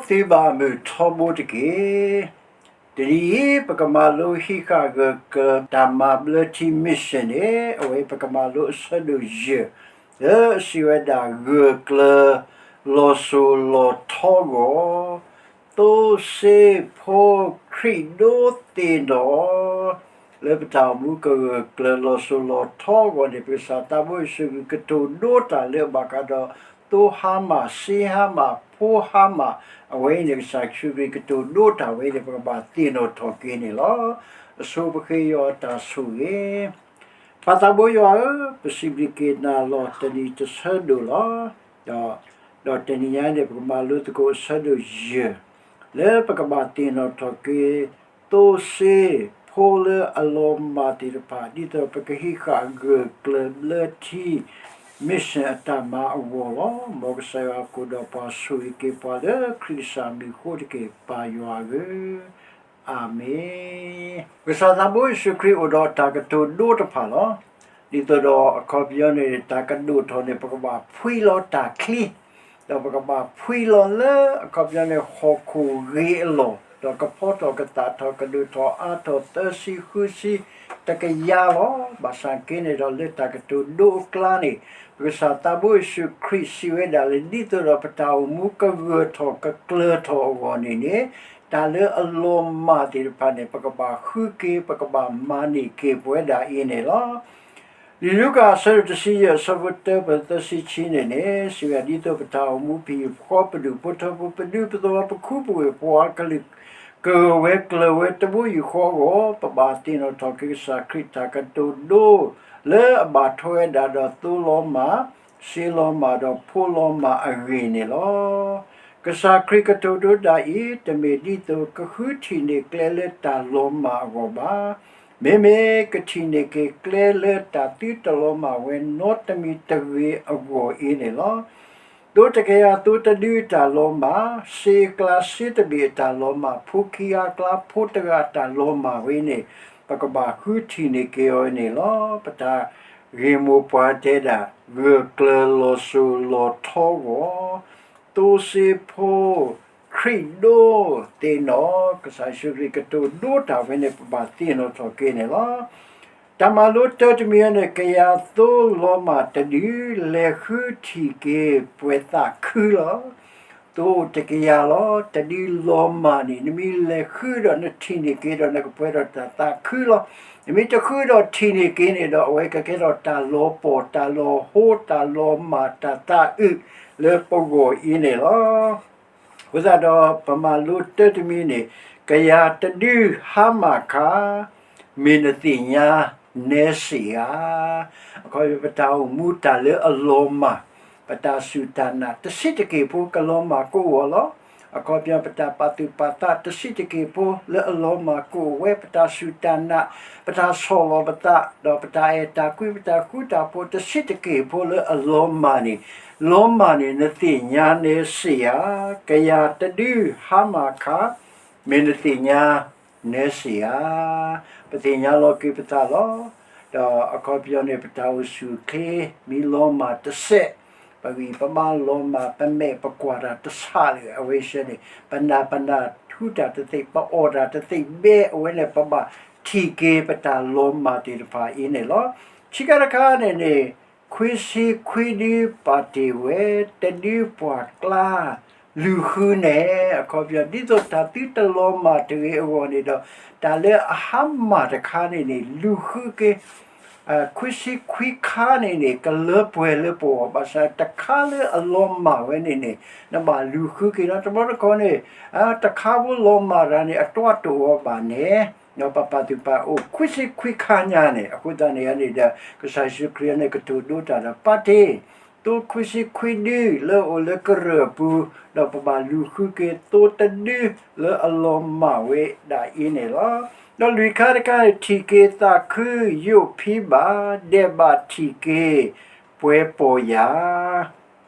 သုဘၣ်မုၢ်ထီဘိတက့ၢ်. တနံၤအံၤ ပကမၤလိဟံးဃာ်ဂၢၢ်ကျၢၤတၢ်မၤဘျၢထံ mission န့ၣ် အဝဲပကမၤလိအဆၢဒိၣ်ယဲၢ် လၢအစံးဝဲဒၣ် ဂၢၢ်ကျၢၤလီၤစိၤလီၤထီအဂီၢ်, သိစ့ဖိခရံာ်ဒိသ့ၣ်နီၣ် လၢပတၢ်အိၣ်မူကဂၢၢ်ကျၢၤလီၤစိၤလီၤထီအဂီၢ်န့ၣ် ပကစၢ်သးဘိယ့ၣ်ၡူးခရံာ်ကတိၤဒိတၢ်လၢအဘၣ်ဃးဒီး သိဟါမၢ်, စ့ဟါမၢ်, ဖိဟါမၢ်, အဝဲအံၤန့ၣ် ကစၢ်ယ့ၣ်ၡူးခရံာ်ကတိၤဒိတၢ်ဝဲအံၤန့ၣ် ပကဘၣ်သ့ၣ်နီၣ်ထီၣ်က့ၤန့ၣ်လီၤ. အဆိပဃ့ယွၤအတၢ်ဆိၣ်ဂ့ၤ. ပၢ်သးဘိယွၤဧၢ, ပစံးဘျုးက့ၤနၤလီၤ တနံၤတဆၢဒိၣ်လီၤ. ဒီးတနံၤညါန့ၣ် ပကမၤလိသကိးအဆၢဒိၣ်ယဲၢ် လၢပကဘၣ်သ့ၣ်နီၣ်ထီၣ်က့ၤ သိစ့ဖိလၢအလီၤမၢ်သ့ၣ်တဖၣ် ဒ်သိးပကဟံးဃာ်ဂၢၢ်ကျၢၤဘျၢထံ mission အတၢ်မၤအဂီၢ်လီၤ. မ်ကစၢ်ယွၤကိးဒီးပှၤဆိၣ်ဂ့ၤက့ၤပှၤလၢခရံာ်ကစၢ်မံၤအဃိတက့ၢ်, ပၢ်ယွၤဧၢ, အၤမ့ၣ်. ပကစၢ်သးဘိယ့ၣ်ၡူးခရံာ်အိၣ်ဒီးတၢ်ကတိၤဒိတဖၣ်လီၤ. ဒ်သိးဒီးအခီပညီန့ၣ် တၢ်ကဒိၣ်ထီၣ်န့ၣ် ပကဘၣ်ဖှံလီၤတၢ်ချံ ဒီးပကဘၣ်ဖှံလီၤလၢအခီပညီန့ၣ် ဟီၣ်ခိၣ်ဂ့ၤအလီၢ်, ဒီးကဖီထီၣ်ကသးထီၣ် ကဒိၣ်ထီၣ်အါထီၣ် သၢဆံဃုဆံ တကယၤလီၤ. ဘၣ်ဆၣ်က့န့ၣ်ဒီး လၢတၢ်ကတိၤဒိအကျါန့ၣ် ပကစၢ်သးဘိယ့ၣ်ၡူးခရံာ်စံးဝဲဒၣ်လၢ ဒ်သိးဒီးပတၢ်အိၣ်မူကဂၢၢ်ထီၣ်ကကျၢၤထီၣ်အဂီၢ်န့ၣ်န့ၣ် တၢ်လၢအလီၤမၢ်သ့ၣ်တဖၣ်န့ၣ် ပကဘၣ်ဃုက့ၤ ပကဘၣ်မၤန့ၢ်က့ၤပဝဲဒၣ်အံၤန့ၣ်လီၤ. လံာ်လူၤကၣ်အဆၢဒိၣ်တဆံယဲၢ် အဆၢဖိတၢ ပသၢဆံခံန့ၣ်န့ၣ် စံးဝဲဒၣ် ဒ်သိးပတၢ်အိၣ်မူ ပဟံၣ်ဖိဃီ ပဒူၣ်ဖိထၢဖိ ပဒူပသဝီ ပခူပဝ့ၢ် ပှၤကလုာ် ကဂၢၢ်ဝဲကျၢၤဝဲတဘိယူၢ်ဃီအဂီၢ် ပဘၣ်သ့ၣ်နီၣ်ထီၣ်က့ၤကစၢ်ခရံာ်တၢ်ကတိၤဒိ လၢအဘၣ်ထွဲဝဲဒၣ်ဒီးသိလီၤမၢ်, စ့လီၤမၢ် ဒီးဖိလီၤမၢ်အဂ့ၢ်န့ၣ်လီၤ. ကစၢ်ခရံာ်ကတိၤဒိတၢ်အံၤ တမ့ၢ်ဒ်သိးကဃုထံၣ်န့ၢ်ကျဲလၢတၢ်လီၤမၢ်အဂီၢ်ဘၣ်. မ့မ့ၢ်ကထံၣ်န့ၢ်က့ၤကျဲလၢတၢ်သုတလီၤမၢ်ဝဲနီတမံၤတဂ့ၤအဂီၢ်အံၤန့ၣ်လီၤ. သိတကယၤ သိတဒုအတၢ်လီၤမၢ်, စ့အကျါ စ့တဘ့ၣ်အတၢ်လီၤမၢ်, ဖိခံဂၤအကျါ ဖိတဂၤအတၢ်လီၤမၢ်ဝဲန့ၣ် ပကဘၣ်ဃုထံၣ်န့ၢ်က့ၤအီၤန့ၣ်လီၤ. ပတၢ်ဂ့ၢ်မိၢ်ပှၢ်တဲဒၣ် ဂၢၢ်ကျၢၤလီၤစိၤလီၤထီအဂီၢ်, သိစ့ဖိ ခရံာ်ဒိသ့ၣ်နီၣ်, ကစၢ်ယ့ၣ်ၡူးခရံာ်ကတိၤဒိတၢ်ဝဲန့ၣ် ပဘၣ်သ့ၣ်နီၣ်ထီၣ်က့ၤန့ၣ်လီၤ. တၢ်မၤလိတၢတမံၤန့ၣ် ကယၤသိလီၤမၢ်တဒု လဲၤဃုထံၣ်က့ၤပှဲၤသးခုလီၤ. သိတကယၤလီၤ တဒုလီၤမၢ်န့ၣ် နမ့ၢ်လဲၤဃုဒီးနထံၣ်န့ၢ်က့ၤဒီး နကပှဲၤဒီးတၢ်သးခုလီၤ. နမ့ၢ်တဃုဒီးထံၣ်န့ၢ်က့ၤန့ၣ်ဒီး အဝဲကကဲထီၣ်တၢ်လီၤပှီၢ် တၢ်လီၤဟိ တၢ်လီၤမၢ် တၢ်သးအုးလၢပဂီၢ်အံၤန့ၣ်လီၤ. အဃိသတးဒီး ပမၤလိတၢတမံၤန့ၣ် ကယၤတဒုဟါမၢ်ခါ မ့ၢ်နသ့ၣ်ညါနဲစ့ၢ်ဧါ. အခီပညီပတၢ်အိၣ်မူတၢ်လၢအလီၤမၢ်, ပတၢ်စူၢ်တၢ်နာ်တဆံးတက့ၢ်ဖိကလီၤမၢ်ကိးဂီၤလီၤ. အခီပညီပတၢ်ပာ်သူၣ်ပာ်သးတဆံးတက့ၢ်ဖိလၢအလီၤမၢ်ကိးဝဲ ပတၢ်စူၢ်တၢ်နာ်, ပတၢ်ဆီၣ်လီၤပသး, ဒီးပတၢ်အဲၣ်တၢ်ကွံ ပတၢ်ဃူတၢ်ဖိးတဆံးတက့ၢ်ဖိလၢအလီၤမၢ်န့ၣ်, လီၤမၢ်န့ၣ် နသ့ၣ်ညါနဲစ့ၢ်ဧါ. ကယၤတဒုဟါမၢ်ခါ မ့ၢ်နသ့ၣ်ညါနဲစ့ၢ်ဧါ. ပသ့ၣ်ညါလီၤက့ၤပသးလီၤ. ဒီးအခီပညီန့ၣ် ပတၢ်အိၣ်ဆူၣ်အိၣ်ချ့ မ့ၢ်လီၤမၢ်တစဲး, ပဂံၢ်ပဘါလီၤမၢ် ပမဲာ်ပကွၢ်တၢ်တဆးလၢအဝဲဆဲန့ၣ် ပနၢ်ပနၢ်ထူတၢ်တသ့ၣ် ပအီၣ်တၢ်တသ့ၣ်ဘဲ အဝဲန့ၣ် ပဘၣ်ထံၣ်က့ၤပတၢ်လီၤမၢ်သ့ၣ်တဖၣ်အံၤန့ၣ်လီၤ. ဆံးခါတခါန့ၣ်န့ၣ် ခွံဆံခွံဒုပာ်တ့ၢ်ဝဲ တဒုပှၢ်ကျါ လူၤဃုနဲၣ်, အခီပညီ ဒ်သိးတၢ်သုတလီၤမၢ်တဂ့ၤအဂီၢ်န့ၣ်ဒီး တၢ်လၢအဟါမၢ်တခါန့ၣ်န့ၣ် လူၤဃုက့ၤ, ခွံဆံခွံခါန့ၣ်န့ၣ် ကလၢပှဲၤလၢပဂီၢ် ဘၣ်ဆၣ်တခါလၢအလီၤမၢ်ဝဲန့ၣ်န့ၣ် နဘၣ်လူၤဃုက့ၤလီၤ. တဘျီတခီန့ၣ် တခါဖိလီၤမၢ်တၢ်န့ၣ် အတၢ်တအိၣ်အီၤဘၣ်န့ၣ် ပပာ်သူၣ်ပာ်အိၣ် ခွံဆံခွံခါညါန့ၣ်, အဃိသတးန့ၣ်န့ၣ်ဒီး ကစၢ်ယ့ၣ်ၡူးခရံာ်န့ၣ် ကတိၤဒိတၢ်ဒီး ပာ်တ့ၢ် သိခွံဆံခွံဒုလၢအအိၣ်လၢကရၢၢ်ပူၤ, ဒီးပဘၣ်လူၤဃုက့ၤ သိတဒုလၢအလီၤမၢ်ဝဲဒၣ်အံၤန့ၣ်လီၤ. ဒီးလွံၢ်ခါတခါန့ၣ် ထံၣ်က့ၤသးခုယိာ်ဖံးဘၣ် ဒဲးဘးထံၣ်က့ၤ ပှဲၤပီၢ်ယၢ်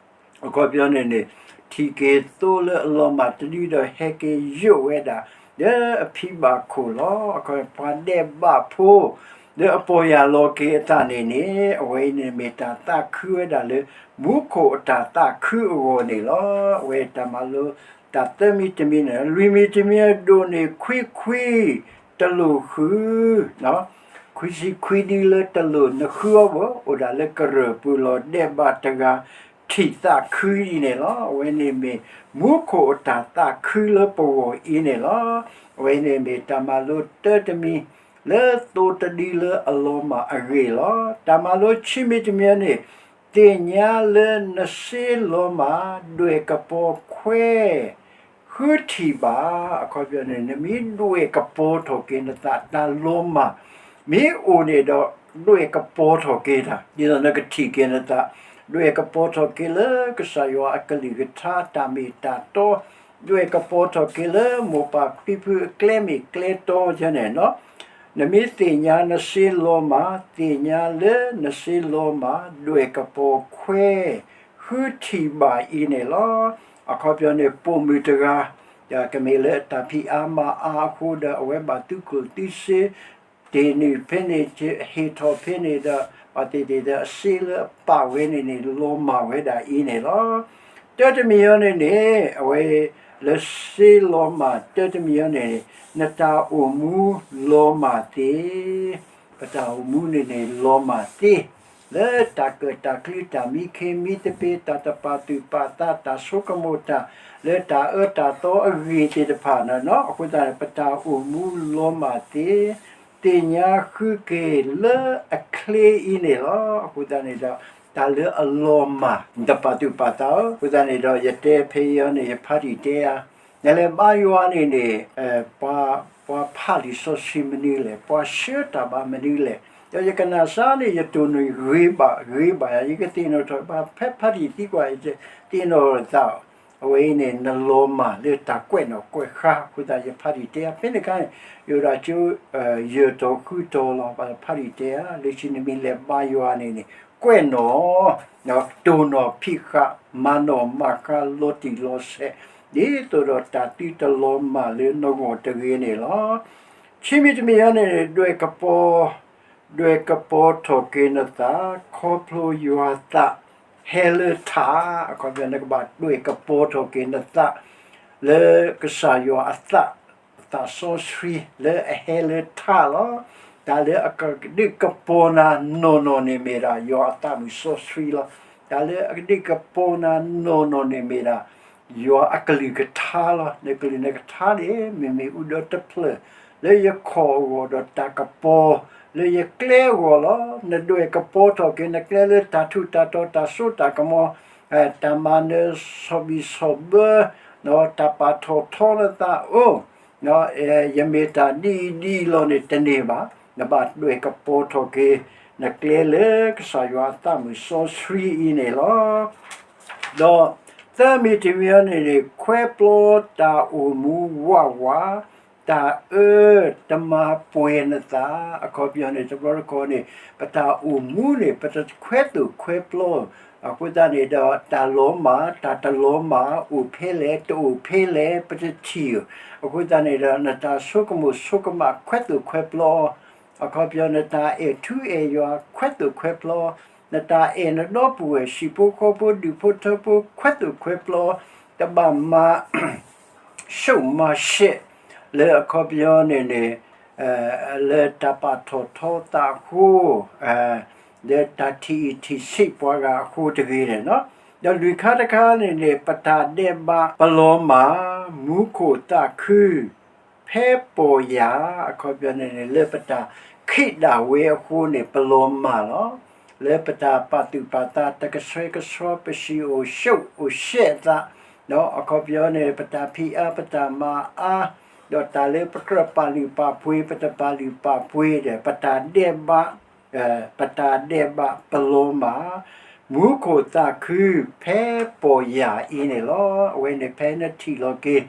အခီပညီန့ၣ်န့ၣ် ထံၣ်က့ၤသိလၢအလီၤမၢ်တဒုဒီး ဟဲက့ၤယိာ်ဝဲဒၣ် လၢအဖံးဘၣ်ခိၣ်လီၤ. အခီပညီ ပှၤဒဲးဘးဖိ လၢအပီၢ်ယၢ်လီၤက့ၤအသးန့ၣ်န့ၣ် အဝဲအံၤန့ၣ်မ့ၢ်တၢ်သးခုဝဲဒၣ်လၢ မူခိၣ်အတၢ်သးခုအဂီၢ်န့ၣ်လီၤ. အဝဲတၢ်မၤလိ တၢ်သၢမံၤတမံၤန့ၣ် လွံၢ်မံၤတမံၤအဒိၣ်န့ၣ် ခွံခွံတလိၣ်ဃု, ခွံဆံခွံဒုလၢတလိၣ်နဃုအီၤဘၣ်, အိၣ်ဒၣ်လၢကရၢၢ်ပူၤလီၤ. ဒဲးဘးတဂၤ ထံၣ်သးခုအံၤန့ၣ်လီၤ. အဝဲန့ၣ်မ့ၢ် မူခိၣ်အတၢ်သးခုလၢပဂီၢ်အံၤန့ၣ်လီၤ. အဝဲန့ၣ်မ့ၢ်တၢ်မၤလိတၢတမံၤ လၢသိတဒုလၢအလီၤမၢ်အဂ့ၢ်လီၤ. တၢ်မၤလိဆံမံၤတမံၤန့ၣ် သ့ၣ်ညါလၢနစ့လီၤမၢ် ဒွဲၣ်ကပီၤခွဲ ဃုထံၣ်ဘၣ်. အခီပညီန့ၣ် နမ့ၢ်ဒွဲၣ်ကပီၤထီၣ်က့ၤနသး တၢ်လီၤမၢ် မ့ၢ်အိၣ်န့ၣ်ဒီး ဒွဲၣ်ကပီၤထီၣ်က့ၤတၢ် ဒ်သိးနကထံၣ်က့ၤနသး, ဒွဲၣ်ကပီၤထီၣ်က့ၤလၢကစၢ်ယွၤအကလုၢ်ကထါတၢ်မ့ၢ်တၢ်တီ, ဒွဲၣ်ကပီၤထီၣ်က့ၤလၢမိၢ်ပၢ်ဖံဖုအကျဲမ့ၢ်ကျဲတီန့ၣ်လီၤ. နမ့ၢ်သ့ၣ်ညါနစ့လီၤမၢ်, သ့ၣ်ညါလၢနစ့လီၤမၢ် ဒွဲၣ်ကပီၤခွဲ ဃုထံၣ်ဘၣ်အံၤန့ၣ်လီၤ. အခီပညီန့ၣ် ပိာ်မုၣ်တဂၤ ကမ့ၢ်လၢတၢ်ဖံးအါမၤအါအဃိဒီး အဝဲဘၣ်သုကျိၣ်သုစ့ တ့ၢ်နုာ်ဖဲန့ၣ် ဟ့ၣ်ထီၣ်ဖဲန့ၣ်ဒီး ဘၣ်သ့ၣ်သ့ၣ်ဒီးအစ့လၢအပာ်ဝဲန့ၣ်န့ၣ် လီၤမၢ်ဝဲဒၣ်အံၤန့ၣ်လီၤ. တၢတမံၤအံၤန့ၣ်န့ၣ် အဝဲလၢစ့လီၤမၢ် တၢတမံၤအံၤန့ၣ်န့ၣ် နတၢ်အိၣ်မူလီၤမၢ်သ့, ပတၢ်အိၣ်မူန့ၣ်န့ၣ် လီၤမၢ်သ့ လၢတၢ်ကၢၣ်တၢ်ကျူ တၢ်မံခ့မံသပ့ၤ တၢ်တပာ်သူၣ်ပာ်သး တၢ်ဆိကမိၣ်တၢ် လၢတၢ်အၢတၢ်သီအဂ့ၢ်သ့ၣ်တဖၣ်န့ၣ်လီၤ. အဃိသတးန့ၣ် ပတၢ်အိၣ်မူလီၤမၢ်သ့, သ့ၣ်ညါဃုက့ၤလၢအချ့အံၤန့ၣ်လီၤ. အဃိသတးန့ၣ်ဒီး တၢ်လၢအလီၤမၢ် တပာ်သူၣ်ပာ်သးဧၢ, အဃိသတးန့ၣ်ဒီး ယတဲဖဲအံၤန့ၣ် ယဖးတံၢ်တဲဧါ, နလဲၤဘါယွၤန့ၣ်န့ၣ် ပှၤ ပှၤဖးလံာ်စီဆှံမနုၤလဲၣ်, ပှၤဆှၢတၢ်ဘါမနုၤလဲၣ်, ဒီးယကနၣ်စၢ်န့ၣ် ယတိၢ်နီၣ်ဂ့ၤဘၣ်ဂ့ၤဘၣ်ယၤ ယကသ့ၣ်နီၣ်ထီၣ်ဘၣ် ဖဲဖးတံၢ်သံကွၢ် ယသ့ၣ်နီၣ်သး, အဝဲအံၤန့ၣ် နလီၤမၢ်လၢတၢ်ကွဲးနီၣ်ကွဲးဃါ အဃိသတး ယဖးတံၢ်တဲဧါ ဖဲန့ၣ်အခါန့ၣ် ယအိၣ်ဒၣ်ကၠိ ယဲၢ်တီၤဃုတီၤလီၤ ဘၣ်ဖးတံၢ်တဲဧါ လၢခံနမ့ၢ်လဲၤဘါယွၤန့ၣ်န့ၣ် ကွဲးနီၣ် တိၢ်နီၣ်ဖံးဃာ် မၤနီၣ်မၤဃါ လီၤတံၢ်လီၤဆဲး ဒ်သိးဒီးတၢ်သုတလီၤမၢ်လၢနဂီၢ်တဂ့ၤန့ၣ်လီၤ. ခံမံၤတမံၤအံၤန့ၣ် ဒွဲၣ်ကပီၤ ဒွဲၣ်ကပီၤထီၣ်က့ၤနသး ခီဖျိယွၤအသး ဟဲလၢထး, အခီပညီ နကဘၣ်ဒွဲၣ်ကပီၤထီၣ်က့ၤနသး လၢကစၢ်ယွၤအသး သးစီဆှံလၢအဟဲလၢထးလီၤ. တၢ်လၢအကဒုးကပီၤနၤနီၢ်နီၢ်န့ၣ်မ့ၢ်ဒၣ်ယွၤအသးမုၢ်စီဆှံလီၤ. တၢ်လၢအကဒုးကပီၤနၤနီၢ်နီၢ်န့ၣ်မ့ၢ်ဒၣ် ယွၤအကလုၢ်ကထါလီၤ. နကလုၢ်နကထါန့ၣ် မ့မ့ၢ်အူဒီတဖျၢၣ် လၢယခီၣ်အဂီၢ်ဒီးတၢ်ကပီၤ လၢယကျဲအဂီၢ်လီၤ. နဒွဲၣ်ကပီၤထီၣ်က့ၤနကျဲလၢတၢ်ထူးတၢ်တီၤ တၢ်စိတၢ်ကမီၤ တၢ်မၤနၢၤဆီၣ်ဘံၣ်ဆီၣ်ဘၢ တၢ်ပာ်ထီၣ်ထီနသးအိၣ် ယမ့ၢ်တၢ်ဒ်အံၤဒ်အံၤလီၤန့ၣ်တန့ၢ်ဘၣ်. နဘၣ်ဒွဲၣ်ကပီၤထီၣ်က့ၤ နကျဲလၢကစၢ်ယွၤအသးမုၢ်စီဆှံအံၤန့ၣ်လီၤ. ဒီးသၢမံၤတမံၤအံၤန့ၣ်န့ၣ် ခွဲးပျီတၢ်အိၣ်မူဝးဝး တၢ်အၢတမၤပှဲၤနသး အခီပညီန့ၣ် တဘျီတခီၣ်န့ၣ် ပတၢ်အိၣ်မူန့ၣ် ပတခွဲးသိၣ်ခွဲးပျီ အဃိသတးန့ၣ်ဒီး တၢ်လီၤမၢ် တၢ်တလီၤမၢ် အိၣ်ဖဲလဲၣ် တအိၣ်ဖဲလဲၣ် ပတထံၣ်ဧိၤ အဃိသတးန့ၣ်ဒီး နတၢ်ဆိကမိၣ်ဆိကမး ခွဲးသိၣ်ခွဲးပျီ အခီပညီ နတၢ်အဲၣ်ထူအဲၣ်ယွၤ ခွဲးသိၣ်ခွဲးပျီ, နတၢ်အဲၣ်နဒီပုၢ်ဝဲၢ် ဟံၣ်ဖိဃီဖိ ဒူၣ်ဖိထၢဖိ ခွဲးသိၣ်ခွဲးပျီ, တဘၣ်မၤ ရှုံးမၤရှဲး လၢအခီပညီန့ၣ်န့ၣ် လၢတၢ်ပာ်ထီၣ်ထီသးအဃိ လၢတၢ်ထံၣ်အံၣ်ထံၣ်ဆံးပှၤဂၤအဃိတဂ့ၤန့ၣ်လီၤ. ဒီးလွံၢ်ခါတခါန့ၣ်န့ၣ် ပတၢ်ဒဲးဘးပလီၤမၢ် မူခိၣ်သးခု ဖဲပီၢ်ယာ် အခီပညီန့ၣ်န့ၣ် လၢပတၢ်ခံးဒၣ်ဝဲအဃိန့ၣ် ပလီၤမၢ်လီၤ. လၢပတၢ်ပာ်သူၣ်ပာ်သး တကဆှဲကဆှီ ပစံၣ်အိၣ်ရှဲအိၣ်ရှဲသး ဒီးအခီပညီန့ၣ် ပတၢ်ဖံးအါ ပတၢ်မၤအါ ဒီးတၢ်လၢပကြၢးပာ်လုၢ်ပာ်ပှ့ၤ ပတပာ်လုၢ်ပာ်ပှ့ၤဒီး ပတၢ်ဒဲးဘး ပတၢ်ဒဲးဘးပလီၤမၢ် မူခိၣ်သးခု ဖဲပီၢ်ယာ်အံၤန့ၣ်လီၤ. အဝဲန့ၣ်ဖဲနထံၣ်လီၤက့ၤ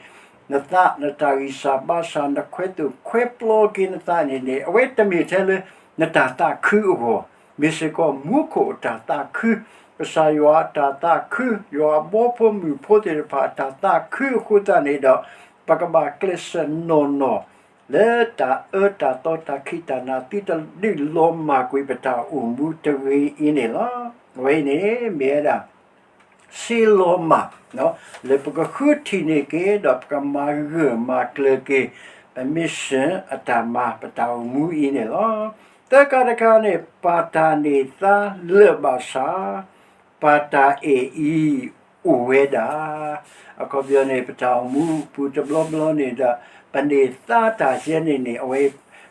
နသး နတၢ်ဂံၢ်စၢ်ဘါစၢ် နခွဲးသိၣ်ခွဲးပျီက့ၤနသးန့ၣ်န့ၣ် အဝဲတမ့ၢ်ထဲလၢ နတၢ်သးခုအဂီၢ် မ့ၢ်စ့ၢ်ကီး မူခိၣ်အတၢ်သးခု ကစၢ်ယွၤအတၢ်သးခု ယွၤအဘီဖိမုၢ်ဖိသ့ၣ်တဖၣ်အတၢ်သးခုအဃိသတးန့ၣ်ဒီး ပကဘၣ်ကျဲးစၢးနီၢ်နီၢ် လၢတၢ်အၢတၢ်သီတၢ်ခံးတၢ်နၤ သုတဒုးလီၤမၢ်ကွံာ်ပတၢ်အိၣ်မူတဂ့ၤအံၤန့ၣ်လီၤ. အဝဲအံၤန့ၣ်မ့ၢ်ဝဲဒၣ် စ့လီၤမၢ် လၢပကဃုထံၣ်န့ၢ်က့ၤ ဒီးပကမၤဂၢၢ်မၤကျၢၤက့ၤ ပ mission အတၢ်မၤ ပတၢ်အိၣ်မူအံၤန့ၣ်လီၤ. သၢခါတခါန့ၣ် ပာ်တၢ်န့ၢ်သါလၢာ်ဘၣ်ဆၣ် ပာ်တၢ်အဲၣ်အံၤအိၣ်ဝဲဒၣ် အခီပညီန့ၣ် ပတၢ်အိၣ်မူပူၤတဘျီဘျီန့ၣ်ဒီး ပန့ၢ်သါတၢ်ယဲန့ၣ်န့ၣ် အဝဲ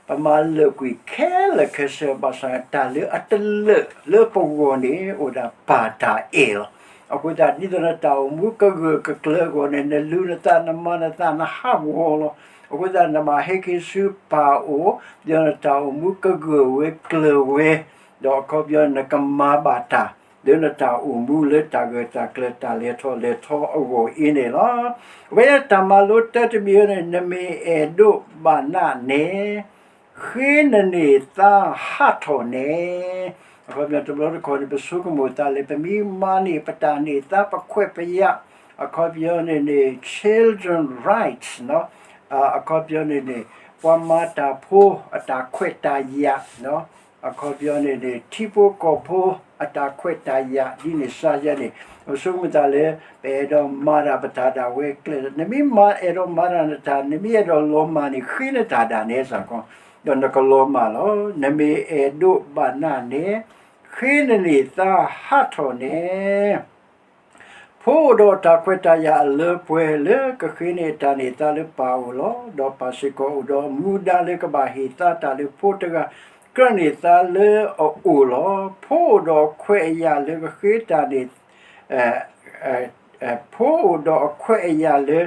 ပမၤလၢာ်ကွံာ်ခဲလၢာ်ခဲဆ့ ဘၣ်ဆၣ်တၢ်လၢအတလၢာ်လၢပဂီၢ်န့ၣ် အိၣ်ဒၣ်ပာ်တၢ်အဲၣ်လီၤ. အဃိသတး ဒ်သိးနတၢ်အိၣ်မူကဂၢၢ်ကကျၢၤအဂီၢ်န့ၣ် နလူၤနသး နမၤနသး နဟးဂီၤလီၤ. အဃိသတး နဘၣ်ဟဲက့ၤဆူပၢ်အအိၣ် ဒီးနတၢ်အိၣ်မူကဂၢၢ်ဝဲကျၢၤဝဲ ဒီးအခီပညီနကမၤဘၣ်တၢ် လၢနတၢ်အိၣ်မူလၢတၢ်ဂၢၢ်တၢ်ကျၢၤ တၢ်လဲၤထီၣ်လဲၤထီအဂီၢ်အံၤန့ၣ်လီၤ. အဝဲတၢ်မၤလိတၢတမံၤန့ၣ် နမ့ၢ်အဲၣ်ဒိးဘၣ်နးနဲ ဃ့နန့ၢ်သါဟးထီၣ်နဲ အခီပညီတဘျီတခီၣ်န့ၣ် ပဆိကမိၣ်သးလၢ ပမ့ၢ်မၤန့ၢ်ပတၢ်န့ၢ်သါ ပခွဲးပယာ် အခီပညီန့ၣ်န့ၣ် children rights အခီပညီန့ၣ်န့ၣ် ပှၤမၤတၢ်ဖိအတၢ်ခွဲးတၢ်ယာ် အခီပညီန့ၣ်န့ၣ် ထံဖိကီၢ်ဖိအတၢ်ခွဲးတၢ်ယာ် ဒ်န့ၣ်စါယဲန့ၣ် ပဆိကမိၣ်သးလၢ ပအဲၣ်ဒိးမၤတၢ်ပတၢ်ဒၣ်ဝဲကျဲ နမ့ၢ်မၤအဲၣ်ဒိးမၤတၢ်နတၢ် နမ့ၢ်အဲၣ်ဒိးလီၤမၢ်န့ၣ် ဃ့နတၢ်ဒၣ်နဲစ့ၢ်ကီး ဒီးနကလီၤမၢ်လီၤ. နမ့ၢ်အဲၣ်ဒိးဘၣ်နးနဲ ဃ့နန့ၢ်သါဟးထီၣ်နဲ ဖိအိၣ်ဒီးတၢ်ခွဲးတၢ်ယာ်အလၢပှဲၤလၢကဃ့န့ၢ်အတၢ်န့ၢ်သါလၢပၢ်အအိၣ်လီၤ. ဒီးပၢ်စ့ၢ်ကီးအိၣ်ဒီးအမူဒါလၢကဘၣ်ဟ့ၣ်သါတၢ်လၢဖိတဂၤ ကြၢးန့ၢ်သါလၢအအိၣ်လီၤ. ဖိအိၣ်ဒီးအခွဲးအယာ်လၢကဃ့တၢ်န့ၣ် ဖိအိၣ်ဒီးအခွဲးအယာ်လၢ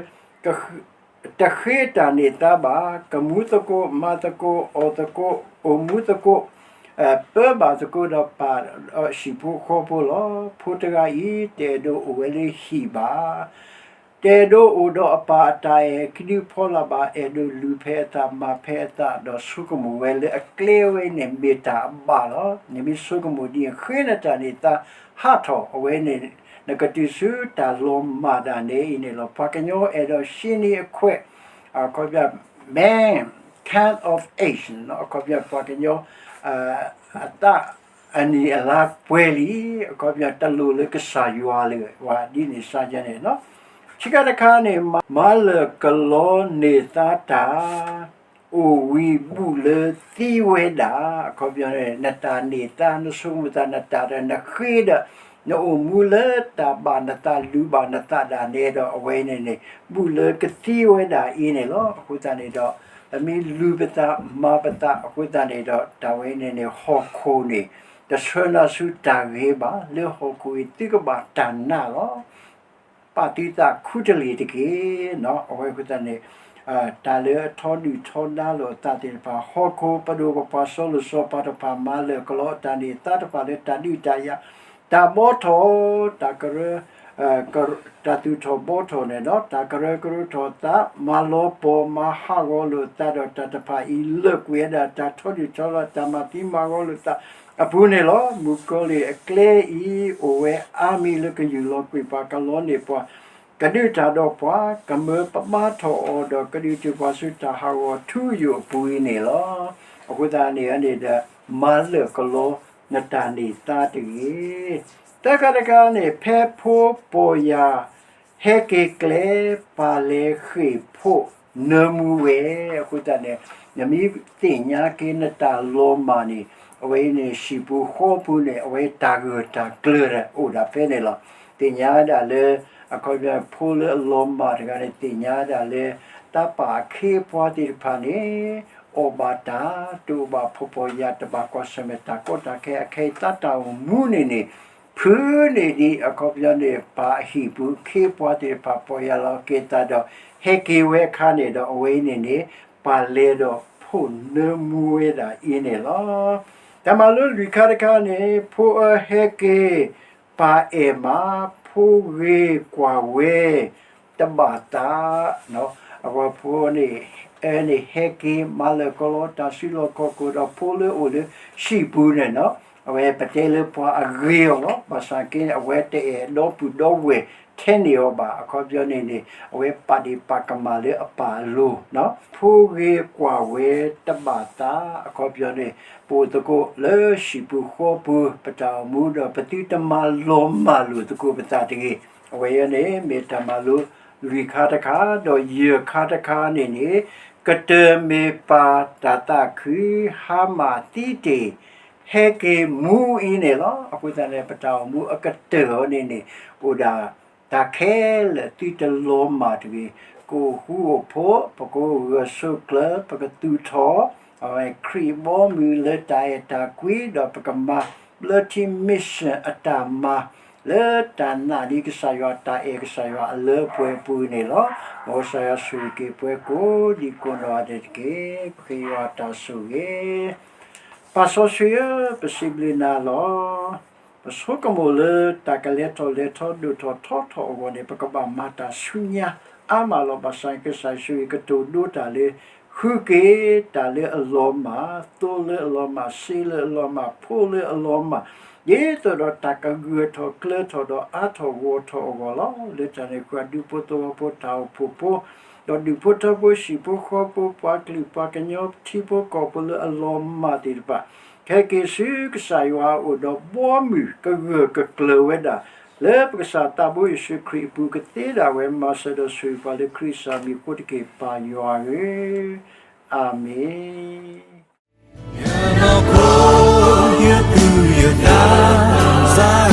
တဃ့တၢ်န့ၢ်သါဘၣ်, ကမူသကိး, မၤသကိး, အီၣ်သကိး, အိၣ်မူသကိး, ပၢဘၣ်သကိးဒီးပၢ်ဟံၣ်ဖိဃီဖိလီၤ. ဖိတဂၤအံၤ တအဲၣ်ဒိးအိၣ်ဝဲလၢဟံၣ်ဘၣ်. တအဲၣ်ဒိးအိၣ်ဒီးအပၢ်အတၢ်အဲၣ်ကဒုဖီလာ်ဘၣ်, အဲၣ်ဒိးလုၢ်ဖဲအသး မၤဖဲအသး ဒီးဆိကမိၣ်ဝဲလၢအကျဲဝဲန့ၣ် မ့ၢ်တၢ်အဘၣ်လီၤ. နမ့ၢ်ဆိကမိၣ်ဒ်န့ၣ် ဃ့နတၢ်န့ၢ်သါဟးထီၣ် အဝဲန့ၣ် နကတုၤဆူတၢ်လီၤမၢ်ဒၣ်နဲအံၤန့ၣ်လီၤ. ပှၤကညီအဲၣ်ဒိးရှဲန့ၢ်အခွဲး, အခီပညီ man, come of age အခီပညီ ပှၤကညီ အသးအနံၣ်အလါပှဲၤလံ, အခီပညီတလိၣ်လၢကစၢ်ယွၤလၢၤဘၣ် ဒ်န့ၣ်စါယဲန့ၣ်လီၤ. ခံခါတခါန့ၣ် မၤလၢာ်ကလီန့ၢ်သါတၢ် အိၣ်ဝံၤဘူးလၢသံဝဲဒၣ်, အခီပညီန့ၣ် နတၢ်န့ၢ်သါ နဆိကမိၣ်သး နတၢ်ဒီးနဃ့ဒီး နအိၣ်မူလၢတၢ်ဘၣ်နသး လုၢ်ဘၣ်နသးဒၣ်နဲဒီး အဝဲန့ၣ်န့ၣ် ဘူးလၢကသံဝဲဒၣ်အံၤန့ၣ်လီၤ. အဃိသတးန့ၣ်ဒီး ပမ့ၢ်လုၢ်ပသးမၤပသးအဃိသတးန့ၣ်ဒီး တၢ်ဝဲန့ၣ်န့ၣ် ဟီၣ်ခိၣ်န့ၣ် တဆှၢနၤဆူတၢ်ဂ့ၤဘၣ်, လၢဟီၣ်ခိၣ်အံၤ သုကဘၣ်တၢ်နာ်လီၤ. ပာ်သုသးခူတလ့ၢ်တက့ၢ်. အဝဲအဃိသတးန့ၣ် တၢ်လၢအထီဒုၣ်ထီဒါလိာ်အသးသ့ၣ်တဖၣ် ဟီၣ်ခိၣ်ပဒိၣ်ပပှၢ်စီၤလိၤစီၤပၤတဖၣ် မၤလၢာ်ကလီအတၢ်န့ၢ်သါတဖၣ်လၢတၢ်ဒုးတၢ်ယၤ, တၢ်ဘီထီၣ်, တၢ်ကရၢ တၢ်သူၣ်ထီၣ်ဘီထီၣ်န့ၣ်ဒီး တၢ်ကရၢကရိထီၣ်သး, မၤလီၤပီၢ်မၤဟးဂီၤလိာ်သးဒီးတၢ်တဖၣ်အံၤ လၢာ်ကွံာ်ဝဲဒၣ်တၢ်ထီဒုၣ်ထီဒါ တၢ်မၤသံမၤဂီၤလိာ်သးအပူၤန့ၣ်လီၤ. မုၣ်ကီၤလံၢ်အကျဲအံၤ အိၣ်ဝဲအါမံၤလၢကယူၢ်လီၤကွံာ်ပှၤ ကလီန့ၢ်ပှၤ ကဒုးတၢ်ဒီးပှၤ ကမၢပမါထီၣ်အီၤဒီး ကဒုးတုၤပှၤဆူတၢ်ဟးဂီၤထူယိာ်အပူၤအံၤန့ၣ်လီၤ. အဃိသတးန့ၣ်န့ၣ်ဒီး မၤလၢာ်ကလီနတၢ်န့ၢ်သါတဂ့ၤ. သၢခါတခါန့ၣ် ဖဲဖိပီၢ်ယၢ် ဟဲက့ၤကျဲ ပၢ်လဲၤဃ့ၢ်ဖိနၢမူဝဲ, အဃိသတးန့ၣ် နမ့ၢ်သ့ၣ်ညါက့ၤနတၢ်လီၤမၢ်န့ၣ် အဝဲအံၤန့ၣ် ဟံၣ်ပူၤဃီပူၤန့ၣ် အဝဲတၢ်ဂၢၢ်တၢ်ကျၢၤအိၣ်ဒၣ်ဖဲန့ၣ်လီၤ. သ့ၣ်ညါဒၣ်လၢ အခီပညီ ဖိလၢအလီၤမၢ်တဂၤန့ၣ် သ့ၣ်ညါဒၣ်လၢ တၢ်ပာ်အခ့အပှၤသ့ၣ်တဖၣ်န့ၣ် အီၣ်ဘၣ်တၢ် တအိၣ်ဘၣ်ဖှီၣ်ဖှီၣ်ယာ်ယာ် တဘၣ်ကွၢ်ဆၢၣ်မဲာ်တၢ်ကီတၢ်ခဲ အခဲအံၤသးတၢ်အိၣ်မူန့ၣ်န့ၣ် ဖုးန့ၢ်ဒံး အခီပညီန့ၣ် ပၢ်အဟံၣ်ပူၤအခ့အပှၤသ့ၣ်တဖၣ် ပီၢ်ယၢ်လီၤက့ၤသးဒီး ဟဲက့ၤဝဲအခါန့ၣ်ဒီး အဝဲအံၤန့ၣ်န့ၣ် ပၢ်လဲၤဒီးဖိနၢမူဝဲဒၣ်အံၤန့ၣ်လီၤ. တၢ်မၤလိလွံၢ်ခါတခါန့ၣ် ဖိအၢဟဲက့ၤ ပၢ်အဲၣ်မး ဖိဂ့ၤကွၢ်ဝဲ တဘၣ်သး အဝဲဖိန့ၣ် အၢန့ၣ်ဟဲက့ၤ မၤလၢာ်ကလီတၢ်စုလီၢ်ခီၣ်ခိၣ်ဒီး ဖိလၢအိၣ်လၢဟံၣ်ပူၤန့ၣ်လီၤ. အဝဲပတဲလၢပှၤအဂ့ၤအီၤလီၤ. ဘၣ်ဆၣ်က့န့ၣ် အဝဲတအဲၣ်ဒီပုၢ်ဒီဝဲၢ်ထဲန့ၣ်အီၤဘၣ်. အခီပညီန့ၣ်န့ၣ် အဝဲပာ်ဒ့ၣ်ပာ်ကမၣ်လၢအပၢ်အလိၤ, ဖိဂ့ၤကွၢ်ဝဲတဘၣ်သး. အခီပညီန့ၣ် ပအိၣ်သကိးလၢဟံၣ်ပူၤဃီပူၤ ပတၢ်အိၣ်မူဒီး ပသုတမၤလီၤမၢ်လိာ်သကိးပသးတဂ့ၤ. အဝဲအံၤန့ၣ် မ့ၢ်တၢ်မၤလိလွံၢ်ခါတခါ, ဒီးယဲၢ်ခါတခါန့ၣ်န့ၣ် ကတၢၢ်မ့ၢ်ပၢ်တၢ်သးခု, ဟါမၢ်သံတ့ၢ်, ဟဲက့ၤမူအံၤန့ၣ်လီၤ. အဃိသတးန့ၣ် ပတၢ်အိၣ်မူအကတၢၢ်အံၤန့ၣ်န့ၣ် အိၣ်ဒၣ်တၢ်ခဲလၢာ်သုတလီၤမၢ်တဂ့ၤ. ကအိၣ်ဃူအိၣ်ဖိး, ပကဂၢၢ်ဆိးကျၢၤ, ပကသူၣ်ထီၣ် အဝဲခရံာ်ဘီမုၢ်လၢတၢ်အဲၣ်တၢ်ကွံ, ဒီးပကမၤ multi mission အတၢ်မၤ လၢတၢ်နာ်န့ၢ်ကစၢ်ယွၤတၢ်အဲၣ်ကစၢ်ယွၤအလၢပှဲၤပူၤန့ၣ်လီၤ. မ်ကစၢ်ယွၤဆိၣ်ဂ့ၤက့ၤပှၤကိးဒံကိးနီၢ်ဂၤဒဲးတက့ၢ်. ပဃ့ယွၤတၢ်ဆိၣ်ဂ့ၤ. ပၢ်စီဆှံဧၢ, ပစံးဘျုးနၤလီၤ. ပဆိကမိၣ်လၢတၢ်ကလဲၤထီၣ်လဲၤထီ ဒိၣ်ထီၣ်ထီထီၣ်အဂီၢ်န့ၣ် ပကဘၣ်မၤတၢ်ဆူညါအါမးလီၤ. ဘၣ်ဆၣ်ကစၢ်ယ့ၣ်ၡူးခရံာ်ကတိၤဒိတၢ်လၢ ဃုက့ၤတၢ်လၢအလီၤမၢ်, သိလၢအလီၤမၢ်, စ့လၢအလီၤမၢ်, ဖိလၢအလီၤမၢ်, ဒ်သိးဒီးတၢ်ကဂၢၢ်ထီၣ်ကျၢၤထီၣ်ဒီးအါထီၣ်ဂီၤထီၣ်အဂီၢ်လီၤ. လၢတၢ်န့ၣ်အဃိ ဒူဖိသဝီဖိ တၢ်အိၣ်ဖှိၣ်ဖိ ဒီးဒူၣ်ဖိထၢဖိ ဟံၣ်ဖိဃီဖိ ပှၤကလုာ်ပှၤကညီ ထံဖိကီၢ်ဖိလၢအလီၤမၢ်သ့ၣ်တဖၣ် ဟဲက့ၤဆူကစၢ်ယွၤအအိၣ်ဒီးဘီမုၢ်ကဂၢၢ်ကကျၢၤဝဲဒၣ် လၢပကစၢ်သးဘိယ့ၣ်ၡူးခရံာ်အပူၤ ကသ့ဒၣ်ဝဲ မၤစၢၤဒီးဆိၣ်ဂ့ၤပှၤလၢခရံာ်စၢ်မံၤအဃိတက့ၢ် ပၢ်ယွၤဧၢ, အၤမ့ၣ်.